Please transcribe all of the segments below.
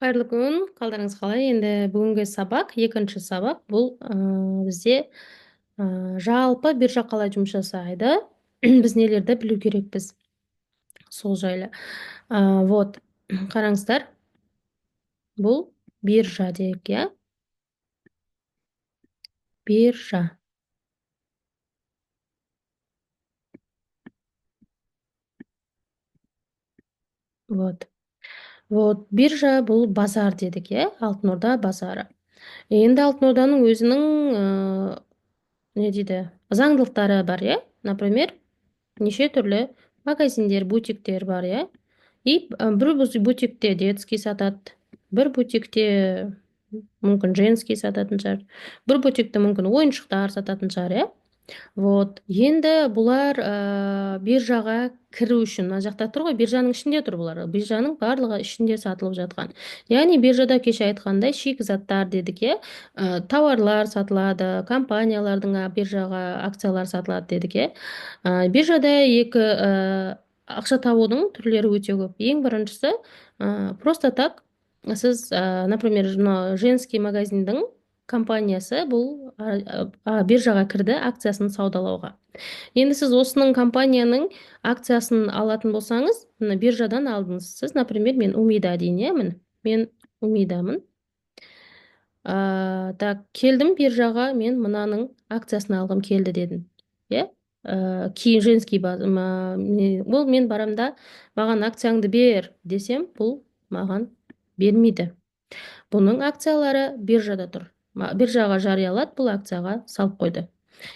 Қайырлы күн, қалдарыңыз қалай? Енді бүгінгі сабақ, екінші сабақ, бұл бізде жалпы биржа қалай жұмыс жасайды, біз нелерді білу керекпіз, сол жайлы. Вот, қараңыздар, бұл биржа дейік, иә? Биржа. Вот. Вот, биржа бұл базар дедік, иә? Алтын Орда базары. Енді Алтын Орданың өзінің, не дейді, заңдылықтары бар, иә? Например, неше түрлі магазиндер, бутиктер бар, иә? И бір бутикте детский сатады, бір бутикте мүмкін женский сататын шығар, бір бутикте мүмкін ойыншықтар сататын шығар, иә? Вот, енді бұлар биржаға кіру үшін, мына жақта тұр ғой, биржаның ішінде тұр бұлар. Биржаның барлығы ішінде сатылып жатқан. Яғни биржада кеше айтқандай шикізаттар дедік, иә? Тауарлар сатылады, компаниялардың биржаға акциялар сатылады дедік, иә? Биржада екі ақша табудың түрлері өте көп. Ең біріншісі, просто так сіз, например, мына женский магазиндің компаниясы бұл, биржаға кірді акциясын саудалауға. Енді сіз осының компанияның акциясын алатын болсаңыз, мына биржадан алдыңыз. Сіз, например, мен Умида дейін, иә, міне, мен Умидамын. Так, келдім биржаға, мен мынаның акциясын алғым келді дедім. Иә? Кейін женский ол мен барам да, маған акцияңды бер десем, бұл маған бермейді. Бұның акциялары биржада тұр. Биржаға жариялады, бұл акцияға салып қойды.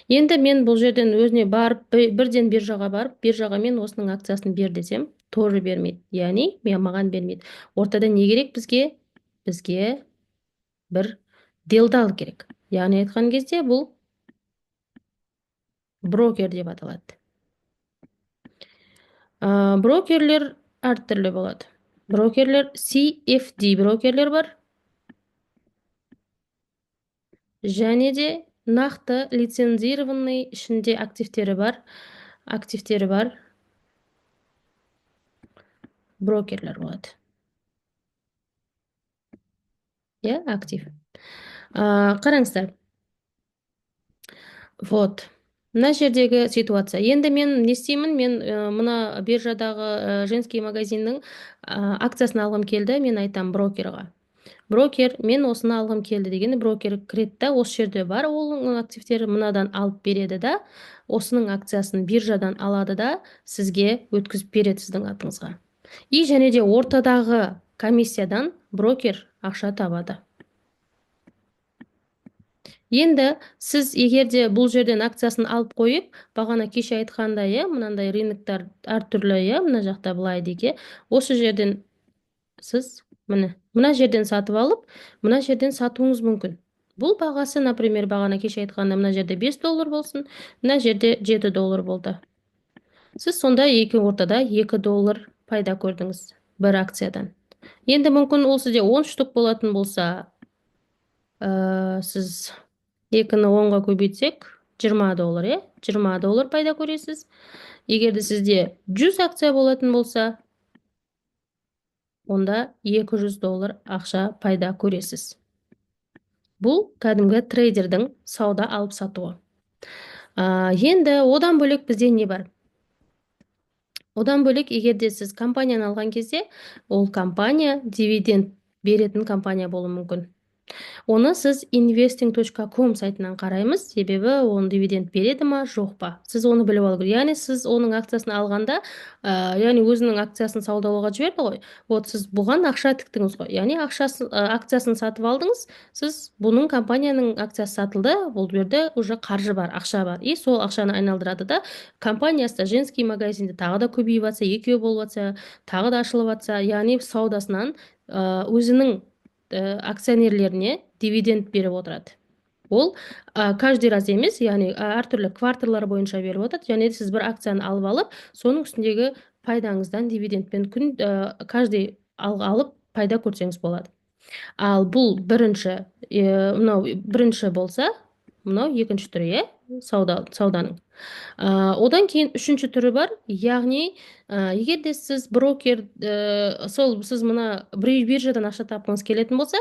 Енді мен бұл жерден өзіне барып, бірден биржаға барып, биржаға мен осының акциясын бер десем, тоже бермейді. Яғни, маған бермейді. Ортада не керек бізге? Бізге бір делдал керек. Яғни айтқан кезде бұл брокер деп аталады. Брокерлер әртүрлі болады. Брокерлер CFD брокерлер бар. Және де нақты лицензированный ішінде активтері бар брокерлер болады. Иә, актив. Қараңыздар. Вот. Мына жердегі ситуация. Енді мен не істеймін? Мен мына биржадағы женский магазиннің акциясын алғым келді. Мен айтам брокерға. Брокер, мен осыны алғым келді дегенде брокер кіреді да, осы жерде бар оның активтері, мынадан алып береді да, осының акциясын биржадан алады да, сізге өткізіп береді сіздің атыңызға. И және де ортадағы комиссиядан брокер ақша табады. Енді сіз егер де бұл жерден акциясын алып қойып, бағана кеше айтқандай, иә, мынандай рыноктар әртүрлі, иә, мына жақта былай дейік, иә, осы жерден сіз міне, мына жерден сатып алып, мына жерден сатуыңыз мүмкін. Бұл бағасы, например, бағана кеше айтқанда, мына жерде 5 доллар болсын, мына жерде 7 доллар болды. Сіз сонда екі ортада 2 доллар пайда көрдіңіз бір акциядан. Енді мүмкін ол сізде 10 штук болатын болса, сіз екіні онға көбейтсек, 20 доллар, иә? 20 доллар пайда көресіз. Егер де сізде 100 акция болатын болса, онда 200 доллар ақша пайда көресіз. Бұл кәдімгі трейдердің сауда алып сатуы. Енді одан бөлек бізде не бар? Одан бөлек, егер де сіз компанияны алған кезде, ол компания дивиденд беретін компания болуы мүмкін. Оны сіз investing точка ком сайтынан қараймыз, себебі оның дивиденд береді ма, жоқ па? Сіз оны біліп алу керек. Яғни сіз оның акциясын алғанда, яғни өзінің акциясын саудалауға жіберді ғой. Вот сіз бұған ақша тіктіңіз ғой. Яғни акциясын сатып алдыңыз, сіз бұның компанияның акциясы сатылды, бұл жерде уже қаржы бар, ақша бар. И сол ақшаны айналдырады да, компаниясы да женский магазинде тағы да көбейіп жатса, екеу болып жатса, тағы да ашылып жатса, яғни саудасынан, өзінің акционерлеріне дивиденд беріп отырады. Ол каждый раз емес, яғни әртүрлі кварталдар бойынша беріп отырады. Және сіз бір акцияны алып алып, соның үстіндегі пайдаңыздан дивидендпен күн, каждый алып пайда көрсеңіз болады. Ал бұл бірінші, мынау бірінші болса, мынау екінші түрі, иә, сауданың. Одан кейін үшінші түрі бар, яғни егер де сіз брокер, сол сіз мына биржадан ақша тапқыңыз келетін болса,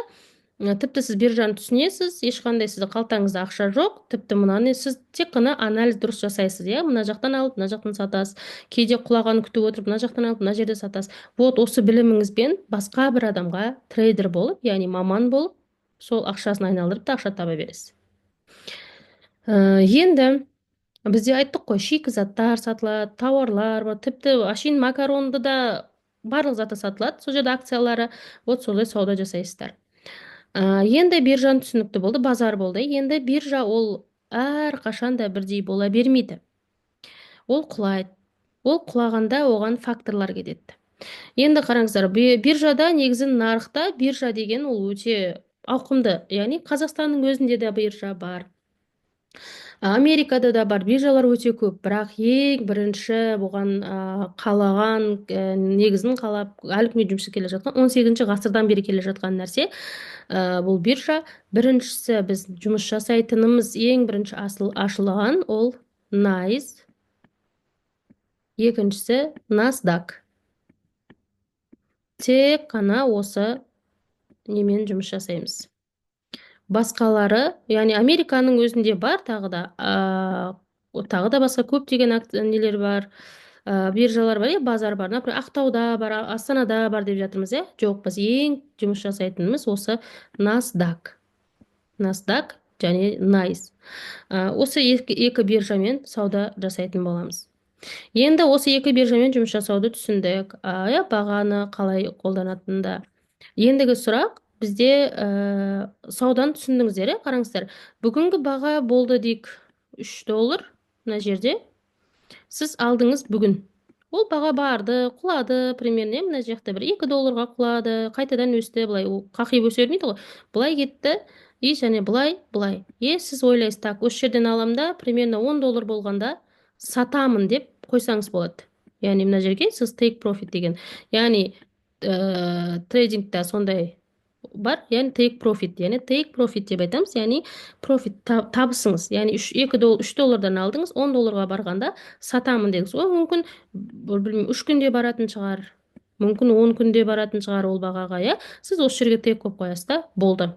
тіпті сіз биржаны түсінесіз, ешқандай сіздің қалтаңызда ақша жоқ, тіпті мынаны сіз тек қана анализ дұрыс жасайсыз, иә, мына жақтан алып, мына жақтан сатасыз, кейде құлағанын күтіп отырып, мына жақтан алып, мына жерде сатасыз. Вот осы біліміңізбен басқа бір адамға трейдер болып, яғни маман болып, сол ақшасын айналдырып та ақша таба бересіз. Енді бізде айттық қой, шикізаттар сатылады, тауарлар бар, тіпті әшейін макаронды да барлық заты сатылады, сол жерде акциялары, вот солай сауда жасайсыздар. Енді биржаны түсінікті болды, базар болды. Енді биржа ол әрқашан да бірдей бола бермейді. Ол құлайды. Ол құлағанда оған факторлар кетеді. Енді қараңыздар, биржада негізі нарықта биржа деген ол өте ауқымды. Яғни Қазақстанның өзінде де биржа бар. Америкада да бар, биржалар өте көп, бірақ ең бірінші бұған қалаған, негізін қалап, әлі күнге жұмыс істеп келе жатқан, 18 ғасырдан бері келе жатқан нәрсе, бұл биржа. Біріншісі біз жұмыс жасайтынымыз ең бірінші ашылған ол NYSE, екіншісі NASDAQ. Тек қана осы немен жұмыс жасаймыз. Басқалары, яғни Американың өзінде бар тағы да, тағы да басқа көптеген нелер бар, биржалар бар, базар бар. Например, Ақтауда бар, Астанада бар деп жатырмыз, иә? Жоқ, біз ең жұмыс жасайтынымыз осы NASDAQ. NASDAQ және NYSE. Осы екі биржамен сауда жасайтын боламыз. Енді осы екі биржамен жұмыс жасауды түсіндік. Иә, бағаны қалай қолданатынында. Ендігі сұрақ бізде, сауданы түсіндіңіздер, иә, қараңыздар. Бүгінгі баға болды дейік үш доллар мына жерде. Сіз алдыңыз бүгін. Ол баға барды, құлады, примерно, мына жақта бір екі долларға құлады, қайтадан өсті, былай ол қақиып өсе бермейді ғой. Былай кетті, и және былай, былай. Сіз ойлайсыз, так, осы жерден алам да, примерно он доллар болғанда сатамын деп қойсаңыз болады. Яғни мына жерге сіз take profit деген, яғни, трейдингта сондай бар, яғни take profit, яғни take profit деп айтамыз, яғни профит табысыңыз, яғни үш, екі дол-, үш доллардан алдыңыз, он долларға барғанда сатамын дедіңіз. Ол мүмкін, білмеймін, 3 күнде баратын шығар, мүмкін 10 күнде баратын шығар ол бағаға, иә. Сіз осы жерге take қойып қоясыз да, болды.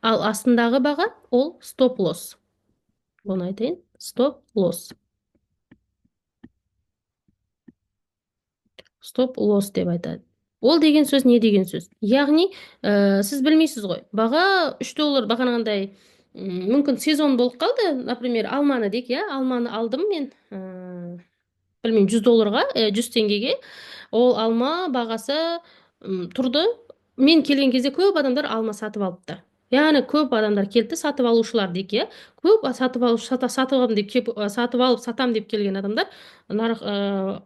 Ал астындағы баға ол стоп лосс. Оны айтайын, стоп лосс. Стоп лосс деп айтады. Ол деген сөз не деген сөз? Яғни, сіз білмейсіз ғой, баға үш доллар бағанағындай, мүмкін сезон болып қалды, например, алманы дейік, иә, алманы алдым мен, білмеймін, жүз долларға, жүз теңгеге, ол алма бағасы, тұрды. Мен келген кезде көп адамдар алма сатып алыпты. Яғни көп адамдар келді, сатып алушылар дейік, иә, көп сатып алушы, сатып аламын деп кеп, сатып алып сатам деп келген адамдар нарық,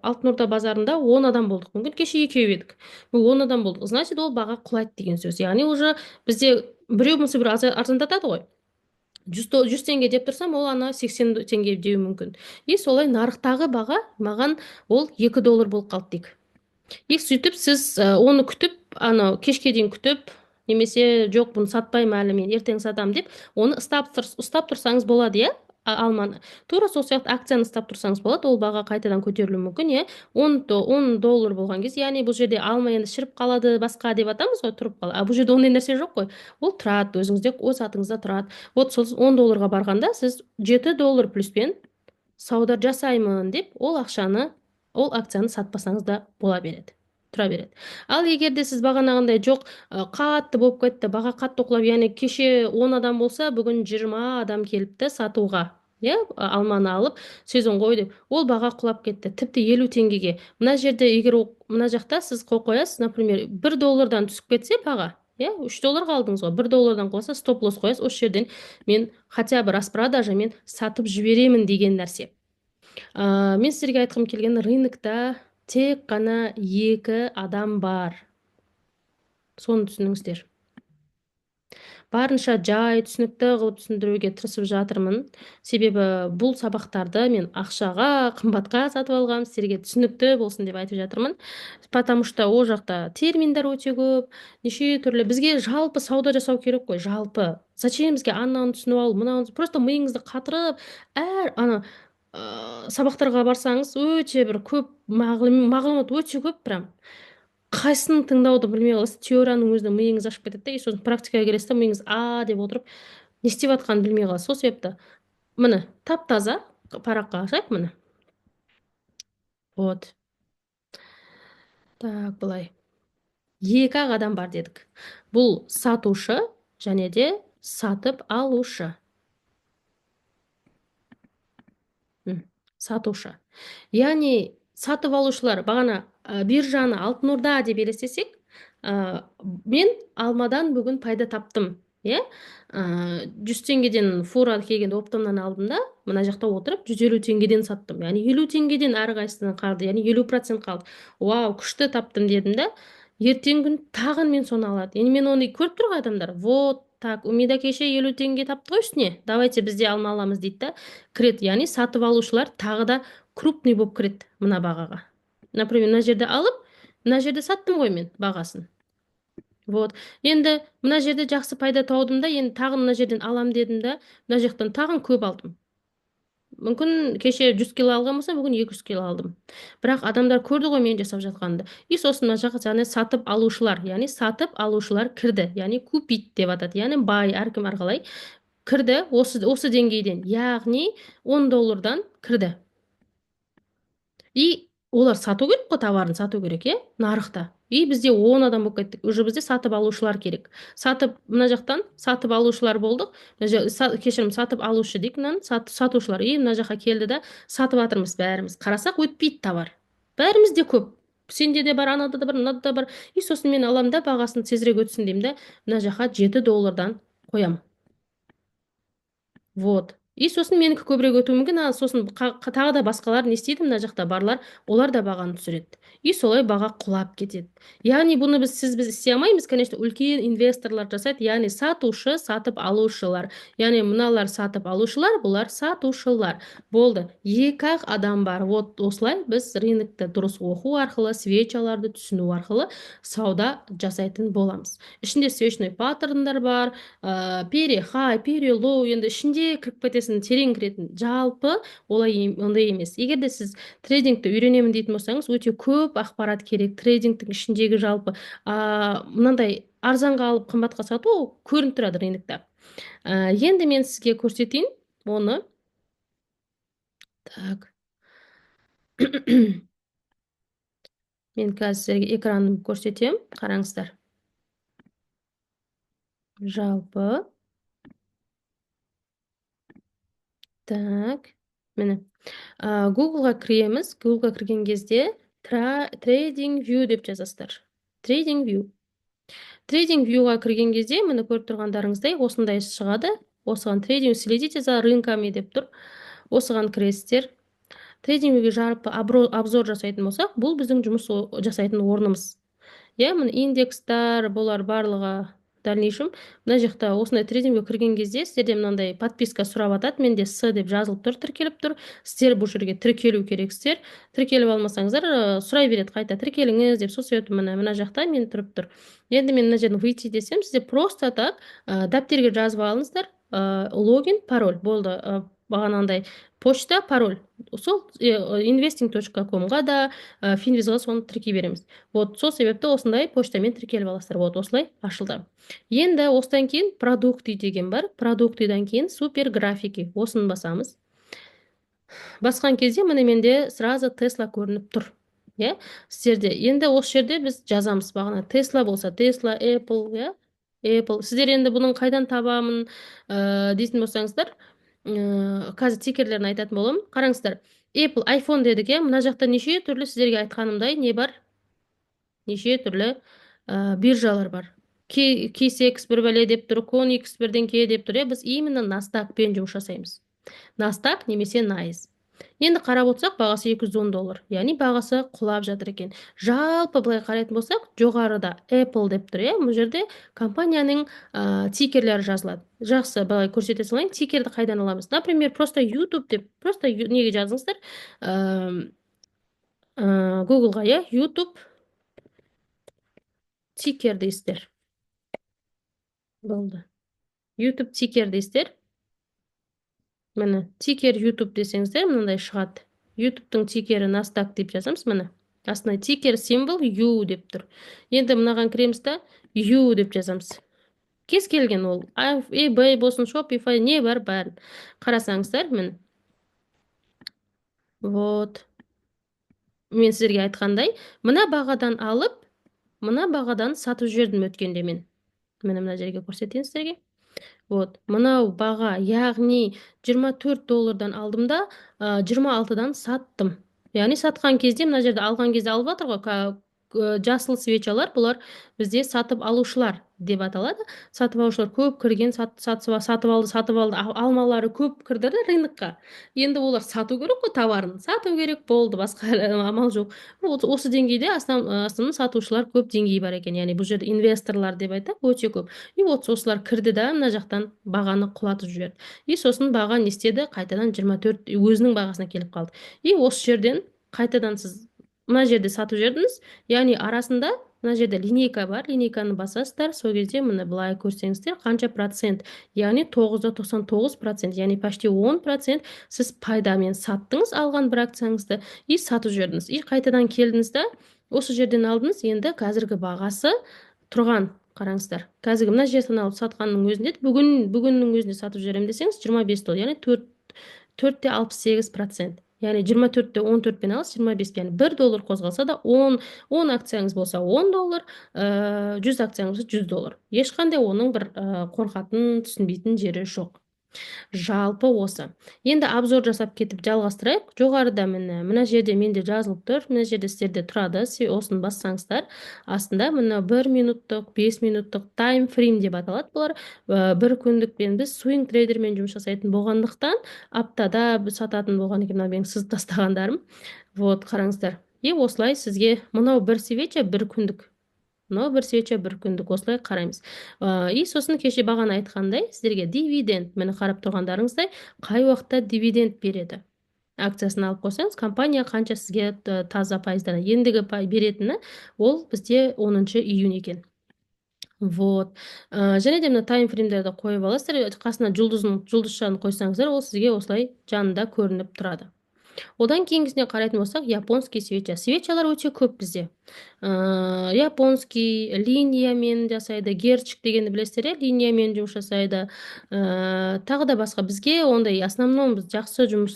Алтын Орда базарында 10 адам болдық, мүмкін кеше екеу едік, бұл 10 адам болдық, значит ол баға құлайды деген сөз. Яғни уже бізде біреу болмаса біреу арзандатады ғой. 100 теңге деп тұрсам, ол ана 80 теңге деуі мүмкін. И солай нарықтағы баға маған ол екі доллар болып қалды дейік. И сөйтіп сіз, оны күтіп, анау кешке дейін күтіп, немесе жоқ, бұны сатпаймын әлі, мен ертең сатамын деп, оны ұстап тұрсаңыз болады, иә, алманы. Тура сол сияқты акцияны ұстап тұрсаңыз болады, ол баға қайтадан көтерілуі мүмкін, иә. Он доллар болған кезде, яғни бұл жерде алма енді шіріп қалады, басқа деп атамыз ғой, тұрып қалады. А бұл жерде ондай нәрсе жоқ қой. Ол тұрады, өзіңізде, өз атыңызда тұрады. Вот сол он долларға барғанда сіз жеті доллар плюспен сауда жасаймын деп, ол ақшаны, ол акцияны сатпасаңыз да бола береді, тұра береді. Ал егер де сіз бағанағындай жоқ, қатты болып кетті, баға қатты құлап, яғни кеше 10 адам болса, бүгін 20 адам келіпті сатуға, иә, алманы алып, сезон ғой деп, ол баға құлап кетті, тіпті 50 теңгеге. Мына жерде егер ол, мына жақта сіз қол қоясыз, например, 1 доллардан түсіп кетсе баға, иә, 3 долларға алдыңыз ғой, 1 доллардан құласа, стоп лосс қоясыз, осы жерден мен хотя бы распродажа мен сатып жіберемін деген нәрсе. Мен сіздерге айтқым келген, рынокта тек қана екі адам бар. Соны түсініңіздер. Барынша жай, түсінікті қылып түсіндіруге тырысып жатырмын. Себебі бұл сабақтарды мен ақшаға, қымбатқа сатып алғам, сіздерге түсінікті болсын деп айтып жатырмын. Потому что ол жақта терминдер өте көп, неше түрлі. Бізге жалпы сауда жасау керек қой, жалпы. Зачем бізге ананы түсініп алу, мынаны, просто миыңызды қатырып, әр ана Сабақтарға барсаңыз, өте бір көп мағлұмат, өте көп, прям қайсысын тыңдауды білмей қаласыз. Теорияның өзінде миыңыз ашып кетеді де, и сосын практикаға келесіз да, миыңыз а деп отырып, не істеп жатқанын білмей қаласыз. Сол себепті міне, тап таза параққа ашайық, міне. Вот так, былай екі ақ адам бар дедік: бұл сатушы және де сатып алушы. Сатушы, яғни сатып алушылар. Бағана биржаны Алтын Орда деп елестесек, мен алмадан бүгін пайда таптым, иә, 100 теңгеден фура келгенде оптомнан алдым да, мына жақта отырып 150 теңгеден саттым, яғни 50 теңгеден әрқайсысынан қалды, яғни 50% қалды. Вау, күшті таптым дедім да, ертеңгі күні тағы мен соны алады. Енді мен оны көріп тұр ғой адамдар. Вот так, Умида кеше 50 теңге тапты ғой үстіне, давайте біз де алма аламыз дейді да, кіреді. Яғни сатып алушылар тағы да крупный болып кіреді мына бағаға. Например, мына жерде алып, мына жерде саттым ғой мен бағасын. Вот енді мына жерде жақсы пайда таудым да, енді тағы мына жерден алам дедім да, мына жақтан тағы көп алдым. Мүмкін, кеше 100 кило алған болсам, бүгін 200 кило алдым. Бірақ адамдар көрді ғой мен жасап жатқанымды. И сосын мына жаққа, яғни сатып алушылар, яғни сатып алушылар кірді, яғни купить деп атады, яғни buy, әркім әрқалай кірді осы деңгейден, яғни 10 доллардан кірді. И олар сату керек қой, товарын сату керек, иә, нарықта. И бізде 10 адам болып кеттік уже, бізде сатып алушылар керек. Сатып, мына жақтан сатып алушылар болдық, кешірім, сатып алушы дейік мынаны, сатушылар. И мына жаққа келді да, сатып жатырмыз бәріміз. Қарасақ, өтпейді товар, бәрімізде көп, сенде де бар, анада да бар, мынада да бар. И сосын мен аламын да, бағасын тезірек өтсін деймін да, мына жаққа 7 доллардан қоямын. Вот, и сосын менікі көбірек өтуі мүмкін. А сосын тағы да басқалар не істейді? Мына жақта барлар, олар да бағаны түсіреді, и солай баға құлап кетеді. Яғни бұны біз, сіз, біз істей алмаймыз, конечно, үлкен инвесторлар жасайды. Яғни сатушы, сатып алушылар, яғни мыналар сатып алушылар, бұлар сатушылар болды. Екі ақ адам бар. Вот осылай біз рынокты дұрыс оқу арқылы, свечаларды түсіну арқылы сауда жасайтын боламыз. Ішінде свечной паттерндар бар, перехай, перелоу, енді ішінде кіріп кетесің, терең кіретін. Жалпы олай ондай емес. Егер де сіз трейдингті үйренемін дейтін болсаңыз, өте көп ақпарат керек. Трейдингтің ішіндегі жалпы мынандай арзанға алып, қымбатқа сату, ол көрініп тұрады рынокта. Енді мен сізге көрсетейін оны. Так, мен қазір сіздерге экранын көрсетемін, қараңыздар. Жалпы так, міне, Гуглға кіреміз. Гуглға кірген кезде Trading View деп жазасыздар. Trading View. Trading Viewға кірген кезде, міне, көріп тұрғандарыңыздай, осындай шығады. Осыған Trading, следите за рынками деп тұр, осыған кіресіздер. Trading Viewге жалпы обзор жасайтын болсақ, бұл біздің жұмыс жасайтын орнымыз, иә. Міне, индекстар, бұлар барлығы. Дальнейшем мына жақта осындай трейдингге кірген кезде сіздерде мынандай подписка сұрап жатады. Менде С деп жазылып тұр, тіркеліп тұр. Сіздер бұл жерге тіркелу керексіздер. Тіркеліп алмасаңыздар, сұрай береді қайта, тіркеліңіз деп. Сол себепті міне, мына жақта мен тұрып тұр. Енді мен мына жерден выйти десем, сіздер просто так дәптерге жазып алыңыздар, логин, пароль болды, бағанағындай почта, пароль. Сол investing.comға да, Финвизға соны тіркей береміз. Вот сол себепті осындай почтамен тіркеліп аласыздар. Вот осылай ашылды. Енді осыдан кейін продукты деген бар. Продуктыдан кейін супер графики, осыны басамыз. Басқан кезде, міне, менде сразу Тесла көрініп тұр, иә. Сіздерде енді осы жерде біз жазамыз, бағана Тесла болса Тесла, Apple, иә, Apple. Сіздер енді бұның қайдан табамын дейтін болсаңыздар, қазір тикерлерін айтатын боламын. Қараңыздар, Apple, iPhone дедік, иә. Мына жақта неше түрлі, сіздерге айтқанымдай, не бар, неше түрлі биржалар бар. KSX бір бәле деп тұр, CONX бірдеңке деп тұр, иә. Біз именно Nasdaq-пен жұмыс жасаймыз, Nasdaq немесе NYSE. Енді қарап отырсақ, бағасы 210 доллар, яғни бағасы құлап жатыр екен. Жалпы былай қарайтын болсақ, жоғарыда Apple деп тұр, иә. Бұл жерде компанияның тикерлері жазылады. Жақсы, былай көрсете салайын. Тикерді қайдан аламыз? Например, просто YouTube деп, просто неге жазыңыздар, Гуглға, иә, YouTube тикер дейсіздер, болды. YouTube тикер дейсіздер. Міне, тикер YouTube десеңіздер, мынандай шығады. Ютубтың тикері NASDAQ деп жазамыз. Міне, астына тикер символ U деп тұр. Енді мынаған кіреміз да, U деп жазамыз. Кез келген, ол eBay болсын, Shopify, не бар, бәрін қарасаңыздар, міне. Вот мен сіздерге айтқандай, мына бағадан алып, мына бағадан сатып жібердім өткенде мен. Міне, мына жерге көрсетейін сіздерге. Вот мынау баға, яғни 24 доллардан алдым да, 26-дан саттым. Яғни сатқан кезде, мына жерде алған кезде алып жатыр ғой. Жасыл свечалар, бұлар бізде сатып алушылар деп аталады. Сатып алушылар көп кірген, сатып алды, сатып алды, алмалары көп кірді да рынокқа. Енді олар сату керек қой, товарын сату керек болды, басқа амал жоқ. Вот осы деңгейде основном сатушылар көп деңгей бар екен. Яғни бұл жерде инвесторлар деп айтсақ, өте көп. И вот осылар кірді да, мына жақтан бағаны құлатып жіберді. И сосын баға не істеді? Қайтадан 24 өзінің бағасына келіп қалды. И осы жерден қайтадан сіз мына жерде сатып жібердіңіз. Яғни арасында мына жерде линейка бар, линейканы басасыздар. Сол кезде, міне, былай көрсеңіздер, қанша процент, яғни 9,99%, яғни почти 10% сіз пайдамен саттыңыз алған бір акцияңызды. И сатып жібердіңіз, и қайтадан келдіңіз да, осы жерден алдыңыз. Енді қазіргі бағасы тұрған, қараңыздар, қазіргі мына жерден алып сатқанның өзінде, бүгіннің өзінде сатып жіберемін десеңіз, 25 доллар, яғни 4,68%. Яғни 24,14-пен аласыз, 25, яғни 1 доллар қозғалса да, 10 акцияңыз болса, 10 доллар, 100 акцияңыз болса, 100 доллар. Ешқандай оның бір қорқатын, түсінбейтін жері жоқ. Жалпы осы. Енді обзор жасап кетіп жалғастырайық. Жоғарыда, міне, мына жерде менде жазылып тұр, мына жерде сіздерде тұрады. Осыны бассаңыздар, астында мына 1 минуттық, 5 минуттық таймфрейм деп аталады бұлар. Бір күндікпен, біз свинг трейдермен жұмыс жасайтын болғандықтан, аптада сататын болған екен. Мына менің сызып тастағандарым. Вот, қараңыздар. И осылай сізге мынау бір свеча бір күндік, мынау бір свеча бір күндік, осылай қараймыз. И сосын кеше бағана айтқандай сіздерге дивиденд, міне, қарап тұрғандарыңыздай, қай уақытта дивиденд береді акциясын алып қойсаңыз, компания қанша сізге таза пайыздан ендігі беретіні, ол бізде 10 июнь екен. Вот. Және де мына таймфреймдерді қойып аласыздар, қасына жұлдызшаны қойсаңыздар, ол сізге осылай жанында көрініп тұрады. Одан кейінгісіне қарайтын болсақ, японский свеча. Свечалар өте көп бізде. Японский линиямен жасайды, герчик дегенді білесіздер, иә, линиямен жұмыс жасайды. Тағы да басқа. Бізге ондай, основном біз жақсы жұмыс,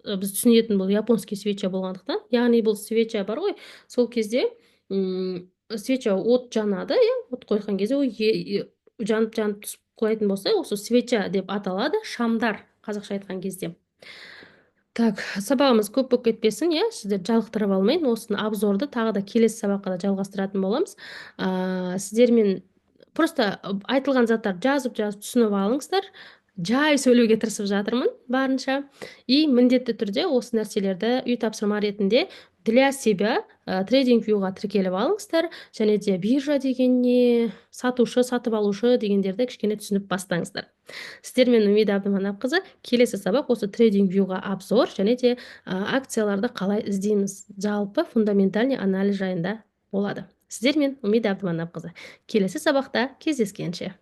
біз түсінетін бұл японский свеча болғандықтан, яғни бұл свеча бар ғой, сол кезде свеча от жанады, иә, от қойған кезде ол жанып, жанып түсіп құлайтын болса, осы свеча деп аталады, шамдар қазақша айтқан кезде. Так, сабағымыз көп болып кетпесін, иә, сіздерді жалықтырып алмайын. Осыны, обзорды тағы да келесі сабаққа да жалғастыратын боламыз. Сіздермен просто айтылған заттарды жазып жазып түсініп алыңыздар. Жай сөйлеуге тырысып жатырмын барынша. И міндетті түрде осы нәрселерді үй тапсырма ретінде для себя TradingView-ға тіркеліп алыңыздар және де биржа деген не, сатушы, сатып алушы дегендерді кішкене түсініп бастаңыздар. Сіздермен Умида Әбдіманапқызы. Келесі сабақ осы TradingView-ға обзор және де акцияларды қалай іздейміз, жалпы фундаментальный анализ жайында болады. Сіздермен Умида Әбдіманапқызы. Келесі сабақта кездескенше.